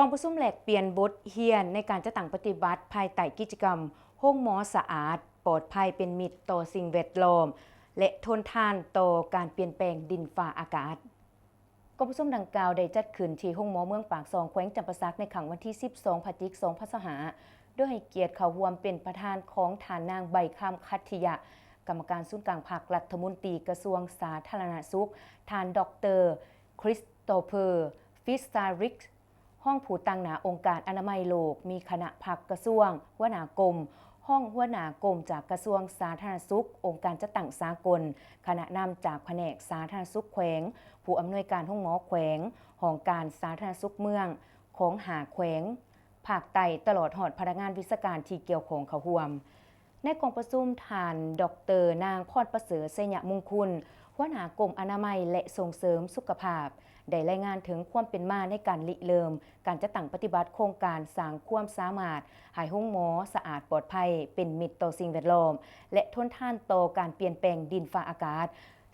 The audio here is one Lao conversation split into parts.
ກອງປະຊຸມແລກປ່ຽນບົດຮຽນໃນການຈັດຕັ້ງປະຕິບັດພາຍໃຕ້ກິດຈະກຳໂຮງໝໍສະອາດ, ປອດໄພ, ເປັນມິດຕໍ່ສິ່ງແວດລ້ອມ ແລະ ທົນທານຕໍ່ການປ່ຽນແປງດິນຟ້າອາກາດ. ກອງປະຊຸມດັ່ງກ່າວໄດ້ຈັດຂຶ້ນທີ່ໂຮງໝໍເມືອງປາກຊ່ອງ ແຂວງຈຳປາສັກ ໃນຄ່ຳວັນທີສິບສອງ ພະຈິກ ສອງພັນຊາວຫ້າ ໂດຍໃຫ້ກຽດເຂົ້າຮ່ວມເປັນປະທານຂອງທ່ານນາງ ໃບຄຳ ຂັດທິຍະ ກຳມະການສູນກາງພັກ, ລັດຖະມົນຕີກະຊວງສາທາລະນະສຸກ, ທ່ານ ດອກເຕີ ຄຣິສໂຕເຟີ ຟິສຊາຣິກ ຮອງຜູ້ຕາງໜ້າອົງການອະນາໄມໂລກ, ມີຄະນະພັກກະຊວງ, ຫົວໜ້າກົມ, ຮອງຫົວໜ້າກົມຈາກກະຊວງສາທາລະນະສຸກ, ອົງການຈັດຕັ້ງສາກົນ, ຄະນະນຳຈາກພະແນກສາທາລະນະສຸກແຂວງ, ຜູ້ອຳນວຍການໂຮງໝໍແຂວງ, ຫ້ອງການສາທາລະນະສຸກເມືອງຂອງຫ້າແຂວງພາກໃຕ້, ຕະຫຼອດຮອດພະນັກງານວິຊາການທີ່ກ່ຽວຂ້ອງເຂົ້າຮ່ວມ. ໃນກອງປະຊຸມ, ທ່ານ ດອກເຕີ ນາງ ພອນປະເສີດ ໄຊຍະມຸງຄຸນ ຫົວໜ້າກົມອະນາໄມ ແລະ ສົ່ງເສີມສຸຂະພາບ ໄດ້ລາຍງານເຖິງຄວາມເປັນມາໃນການລິເລີ່ມການຈັດຕັ້ງປະຕິບັດໂຄງການສ້າງຄວາມສາມາດໃຫ້ໂຮງໝໍສະອາດ, ປອດໄພ, ເປັນມິດຕໍ່ສິ່ງແວດລ້ອມ ແລະ ທົນທານຕໍ່ການປ່ຽນແປງດິນຟ້າອາກາດ,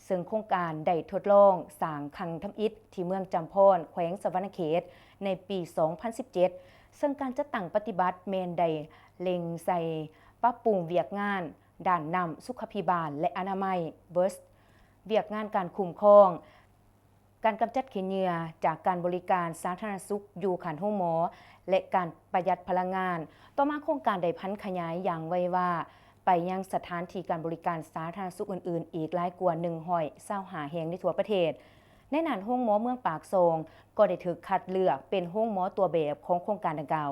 ເຊິ່ງໂຄງການໄດ້ທົດລອງສ້າງຄັ້ງທຳອິດທີ່ເມືອງຈຳພອນ ແຂວງສະຫວັນນະເຂດ ໃນປີສອງພັນສິບເຈັດ ເຊິ່ງການຈັດຕັ້ງປະຕິບັດແມ່ນໄດ້ເລັງໃສ່ປັບປຸງວຽກງານດ້ານນ້ຳ, ສຸຂະພິບານ ແລະ ອະນາໄມ, ເວີສ ວຽກງານການຄຸ້ມຄອງ, ການກຳຈັດຂີ້ເຫຍື້ອຈາກການບໍລິການສາທາລະນະສຸກຢູ່ຂັ້ນໂຮງໝໍ ແລະ ການປະຢັດພະລັງງານ. ຕໍ່ມາໂຄງການໄດ້ຜັນຂະຫຍາຍຢ່າງໄວວາໄປຍັງສະຖານທີ່ການບໍລິການສາທາລະນະສຸກອື່ນໆ ອີກຫຼາຍກວ່າໜຶ່ງຮ້ອຍຊາວຫ້າແຫ່ງໃນທົ່ວປະເທດ. ໃນນັ້ນ, ໂຮງໝໍເມືອງປາກຊ່ອງກໍໄດ້ຖືກຄັດເລືອກເປັນໂຮງໝໍຕົວແບບຂອງໂຄງການດັ່ງກ່າວ.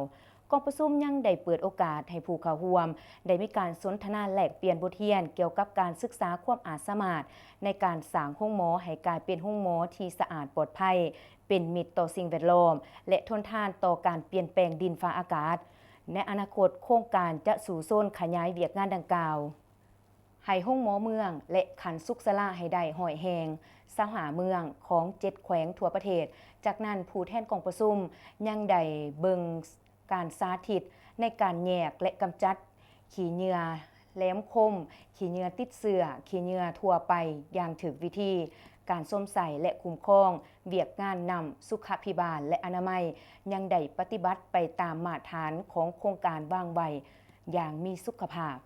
ກອງປະຊຸມຍັງໄດ້ເປີດໂອກາດໃຫ້ຜູ້ເຂົ້າຮ່ວມໄດ້ມີການສົນທະນາແລກປ່ຽນບົດຮຽນກ່ຽວກັບການສຶກສາຄວາມອາດສາມາດໃນການສ້າງໂຮງໝໍໃຫ້ກາຍເປັນໂຮງໝໍທີ່ສະອາດ, ປອດໄພ, ເປັນມິດຕໍ່ສິ່ງແວດລ້ອມ ແລະ ທົນທານຕໍ່ການປ່ຽນແປງດິນຟ້າອາກາດ. ໃນອະນາຄົດ, ໂຄງການຈະສູ້ຊົນຂະຫຍາຍວຽກງານດັ່ງກ່າວ ໃຫ້ໂຮງໝໍເມືອງ ແລະ ຂັ້ນສຸກສາລາໃຫ້ໄດ້ຮ້ອຍແຫ່ງ, ຊາວຫ້າເມືອງຂອງເຈັດແຂວງທົ່ວປະເທດ. ຈາກນັ້ນ, ຜູ້ແທນກອງປະຊຸມຍັງໄດ້ເບິ່ງການສາທິດໃນການແຍກ ແລະ ກຳຈັດຂີ້ເຫຍື້ອແຫຼມຄົມ, ຂີ້ເຫຍື້ອຕິດເຊື້ອ, ຂີ້ເຫຍື້ອທົ່ວໄປຢ່າງຖືກວິທີ, ການຊົມໃຊ້ ແລະ ຄຸ້ມຄອງວຽກງານນ້ຳ, ສຸຂະພິບານ ແລະ ອະນາໄມ ຍັງໄດ້ປະຕິບັດໄປຕາມມາດຖານຂອງໂຄງການວາງໄວ້ຢ່າງມີສຸຂະພາບ.